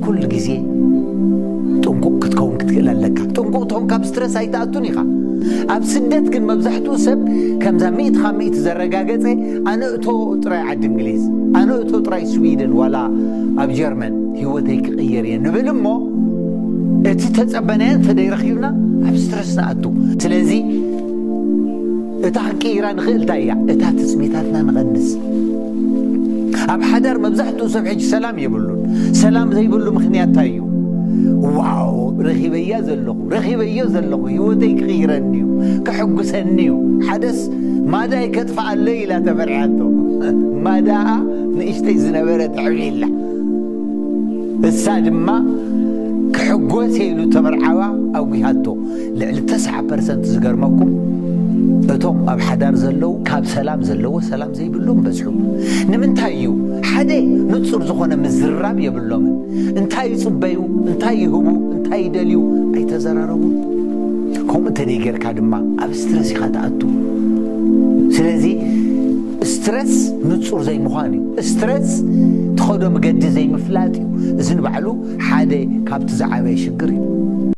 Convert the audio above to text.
ኩሉ ግዜ ጥንቁቕ ክትከውን ክትክእል ኣለካ። ጥንቁቕ ትኾንካ ኣብ ስትረስ ኣይትኣቱን ኢኻ። ኣብ ስደት ግን መብዛሕትኡ ሰብ ከምዛ ሚእቲ ካብ ሚእቲ ዘረጋገጸ ኣነ እቶ ጥራይ ዓዲ እንግሊዝ፣ ኣነ እቶ ጥራይ ስዊድን ዋላ ኣብ ጀርመን ህይወተይ ክቕየር እየ ንብል እሞ እቲ ተጸበናዮ እንተደይረኺብና ኣብ ስትረስ ንኣቱ። ስለዚ እታ ክንቅይራ ንኽእል እንታይ እያ? እታ ትጽቢታትና ንቐንስ። ኣብ ሓዳር መብዛሕትኡ ሰብ ሕጂ ሰላም የብሉን። ሰላም ዘይብሉ ምኽንያት እንታይ እዩ? ዋው፣ ረኺበያ ዘለኹ፣ ረኺበዮ ዘለኹ፣ ህይወተይ ክቕይረኒ እዩ፣ ከሐጉሰኒ እዩ። ሓደስ ማዳይ ከጥፍኣለይ ኢላ ተመርዓቶ። ማዳኣ ንእሽተይ ዝነበረ ተዕብሊላ። እሳ ድማ ክሕጎስ ኢሉ ተመርዓዋ ኣጉሃቶ። ልዕሊ ተስዓ ፐርሰንት ዝገርመኩም እቶም ኣብ ሓዳር ዘለዉ ካብ ሰላም ዘለዎ ሰላም ዘይብሎም በዝሑ። ንምንታይ እዩ? ሓደ ንጹር ዝኾነ ምዝርራብ የብሎምን። እንታይ ይጽበዩ፣ እንታይ ይህቡ፣ እንታይ ይደልዩ ኣይተዘራረቡን። ከምኡ እንተደይ ጌርካ ድማ ኣብ ስትረስ ኢኻ ትኣቱ። ስለዚ ስትረስ ንጹር ዘይምዃን እዩ። ስትረስ ትኸዶ መገዲ ዘይምፍላጥ እዩ። እዚ ንባዕሉ ሓደ ካብቲ ዝዓበየ ሽግር እዩ።